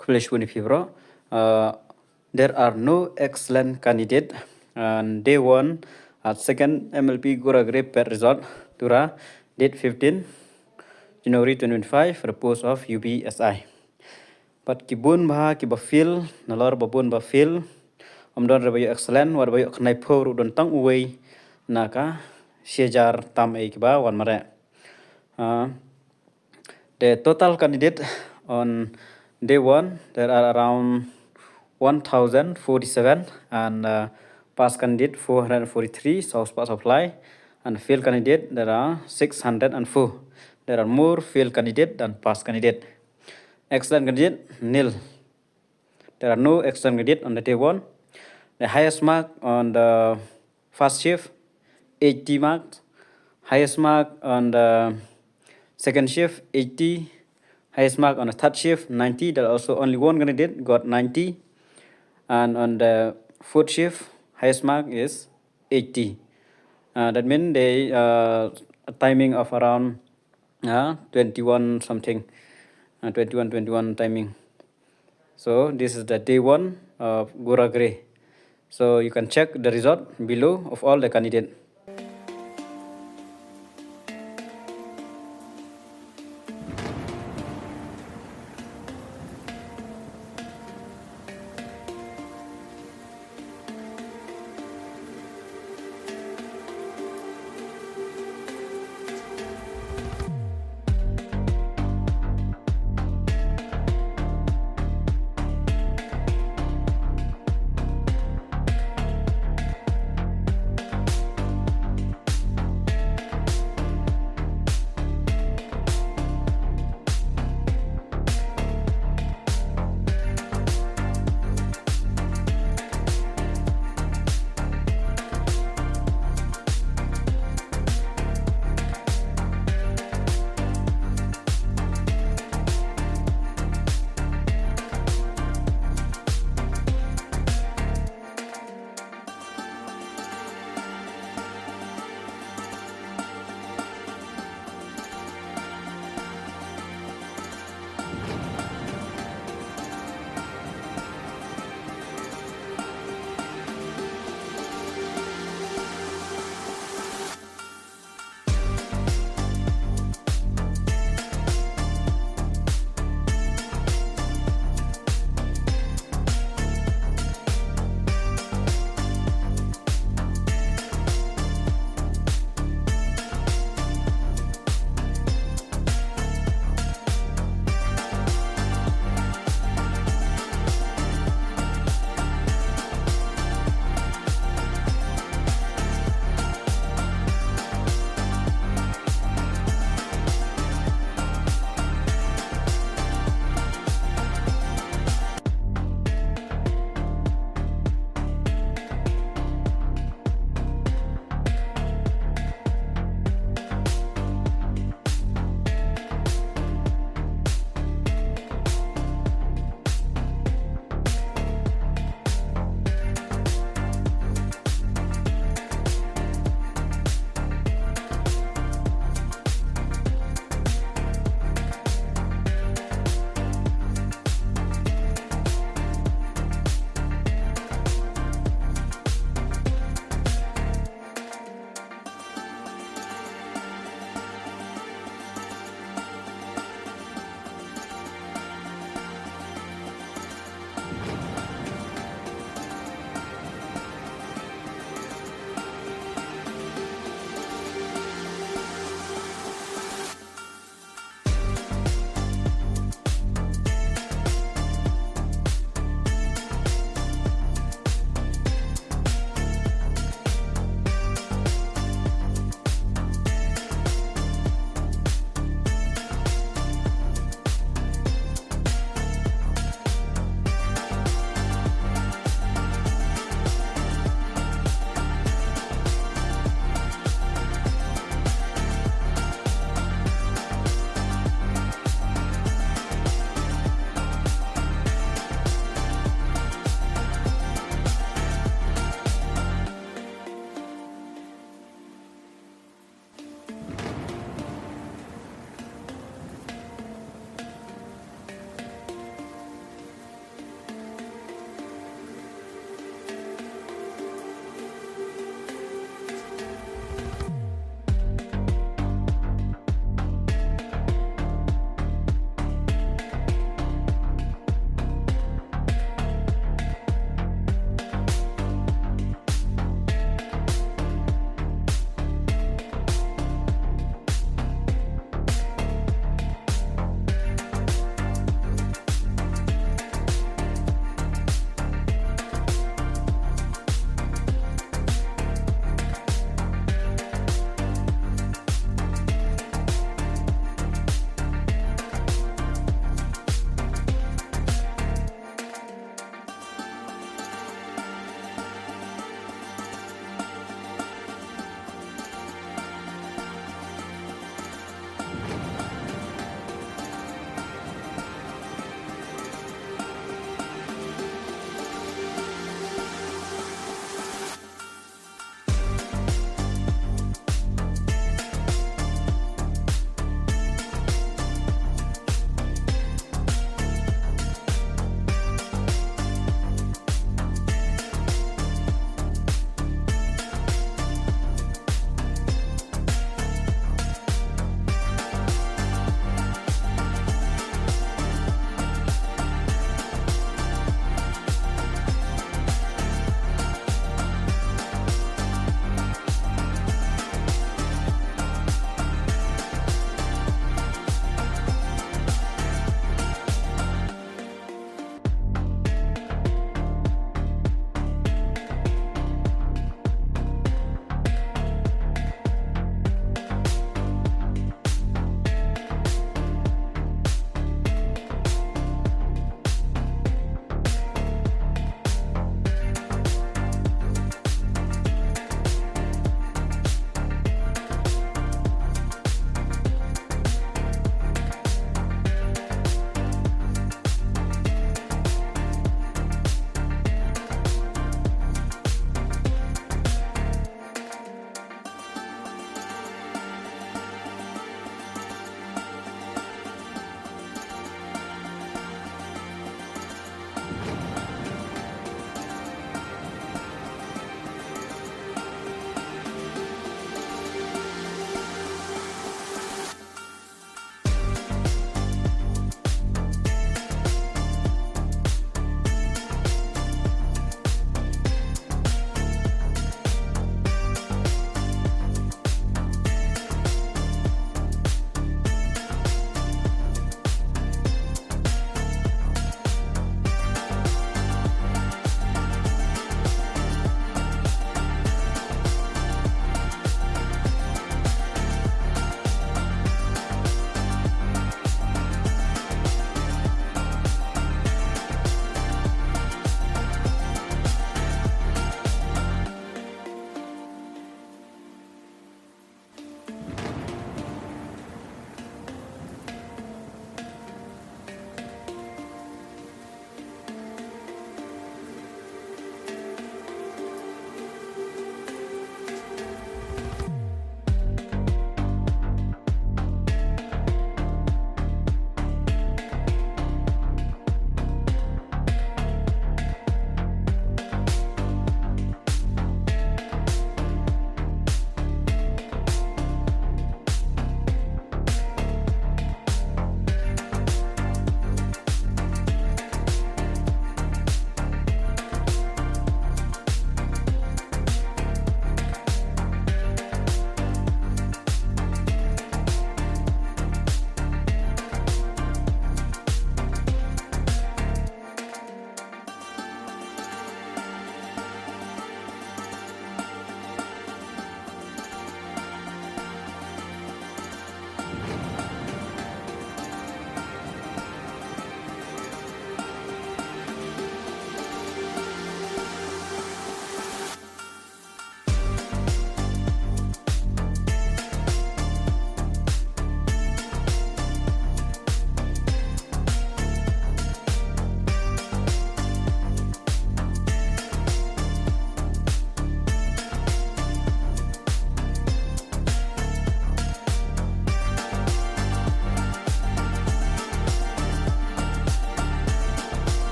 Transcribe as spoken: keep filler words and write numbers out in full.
Khublei shibun ïa phi bro. Uh, there are no excellent candidate. And day one at second M L P Gura Gre PET result, Tura, date fifteen January twenty twenty-five, for the post of U B S I. Bad ki bun bha kiba fail, nalor ba bun ba fail, ym don re ba ïoh excellent, wat ba ïoh khyndai phew ruh don tang uwei na ka shi hajar tam ei kiba wan mareh. Uh, the total candidate on day one, there are around one thousand forty-seven, and uh, pass candidate four hundred forty-three, so pass apply, and fail candidate there are six hundred and four. There are more fail candidate than pass candidate. Excellent candidate, nil. There are no excellent candidate on the day one. The highest mark on the first shift, eighty marks. Highest mark on the second shift, eighty. Highest mark on the third shift, ninety. There are also only one candidate got ninety. And on the fourth shift, highest mark is eighty. Uh, that means they uh, a timing of around uh, twenty-one something, uh, twenty-one, twenty-one timing. So this is the day one of Gura Gre. So you can check the result below of all the candidate.